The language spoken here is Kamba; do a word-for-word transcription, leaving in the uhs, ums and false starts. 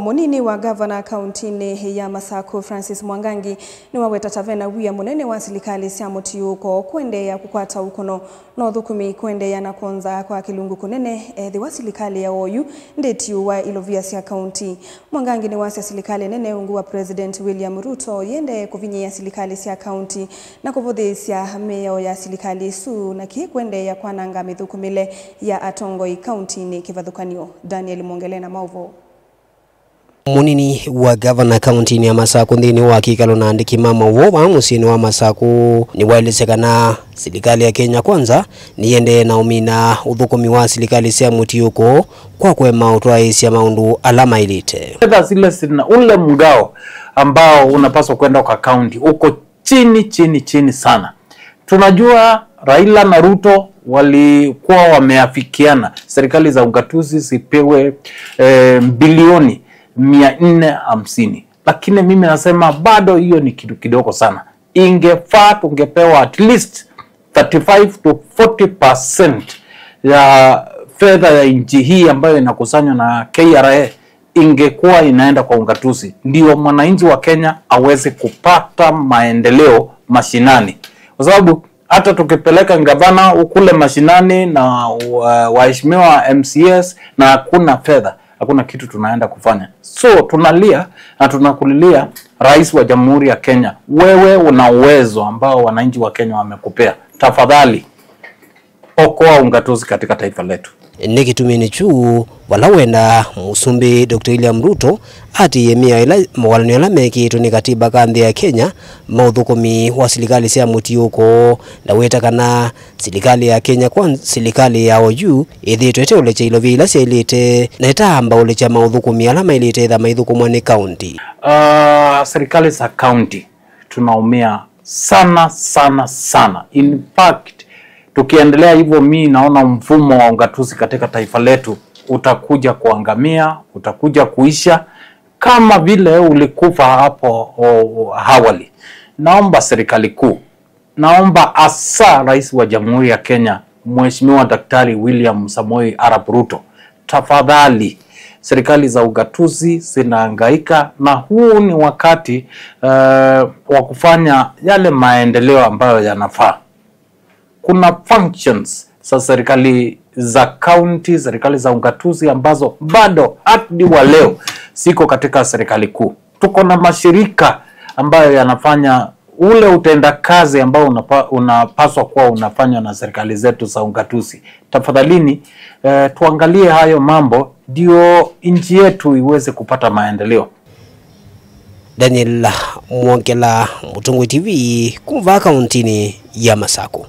Mũnini wa ngavana kauntinĩ ya Masaku, Francis Mwangangi, nĩwaweta ta vena wia mũnene wa silikalĩ sya mũtiũũko kũendeea kũkwata ũkũno na ũthũkũmi kũendeea na kwonza kwa kĩlungu kũnene ethĩwa silikalĩ ya oyu ndĩtiũwa ilovia sya kaunti. Mwangangi nĩwasya silikalĩ nene ungu wa President William Ruto yĩendee kũvinyĩĩa silikalĩ sya kaunti na kũvũthĩĩsya mĩao ya silikalĩ isu, na kĩĩ kũendeea kwananga mĩthũkũmĩle ya atongoi kauntinĩ kĩvathũkany'o. Daniel Mwongele na maũvoo. Mũnini wa ngavana kauntinĩ ya Masaku nthĩnĩ wa kĩkalo na andĩki ma maũvoo vaa mũsyĩnĩ wa Masaku nĩwaelesya kana silikalĩ ya Kenya Kwanza nĩyendee na ũmina ũthũkũmi wa silikalĩ sya mũtiũko kwa kũema ũtwaĩĩsya maũndũ ala maĩlĩte. Fedha zile zina ule mgao ambao unapaswa kwenda kwa kaunti uko chini, chini, chini sana. Tunajua Raila na Ruto walikuwa wameafikiana serikali za ugatuzi zipewe, eh, bilioni mia nne hamsini. Lakini mimi nasema bado hiyo ni kitu kidogo sana. Ingefaa tungepewa at least thirty-five to forty percent ya fedha ya nchi hii ambayo inakusanywa na K R A ingekuwa inaenda kwa ugatuzi, ndio mwananchi wa Kenya aweze kupata maendeleo mashinani, kwa sababu hata tukipeleka gavana ukule mashinani na wa-, waheshimiwa M C As na hakuna fedha, hakuna kitu tunaenda kufanya. So tunalia na tunakulilia Rais wa Jamhuri ya Kenya, wewe una uwezo ambao wananchi wa Kenya wamekupea. Tafadhali okoa ungatuzi katika taifa letu. Nĩ kĩtumi nĩ kyu vala wenda Mũsumbĩ Doctor William Ruto atĩĩe mĩao ĩla, mawalany'o ala mekĩĩtwe nĩ katiba ka nthĩ ya Kenya ma ũthũkũmi wa silikalĩ sya mũtiũko, na wĩta kana silikalĩ ya Kenya Kwanza, silikalĩ ya oyu ĩthĩĩtwe ĩteũlekya ilovia ila syaĩlĩte na ĩtaamba ũlekya maũthũkũmi ala maĩlĩte ĩtha maithũkũmwa nĩ kaunti. Uh, serikali za kaunti tunaumia sana, sana, sana. In fact, tukiendelea hivyo, mi naona mfumo wa ugatuzi katika taifa letu utakuja kuangamia, utakuja kuisha kama vile ulikufa hapo, o, awali. Naomba serikali kuu, naomba hasa Rais wa Jamhuri ya Kenya, Mheshimiwa Daktari William Samoei Arap Ruto, tafadhali, serikali za ugatuzi zinahangaika, na huu ni wakati, eh, wa kufanya yale maendeleo ambayo yanafaa. Kuna functions za serikali za kaunti, serikali za ugatuzi ambazo bado hadi wa leo ziko katika serikali kuu. Tuko na mashirika ambayo yanafanya ule utendakazi ambao unapa-, unapaswa kuwa unafanywa na serikali zetu za ugatuzi. Tafadhalini, eh, tuangalie hayo mambo ndio nchi yetu iweze kupata maendeleo. Daniel Mwongela, Mũtongoi T V, kuma vaa kauntinĩ ya Masaku.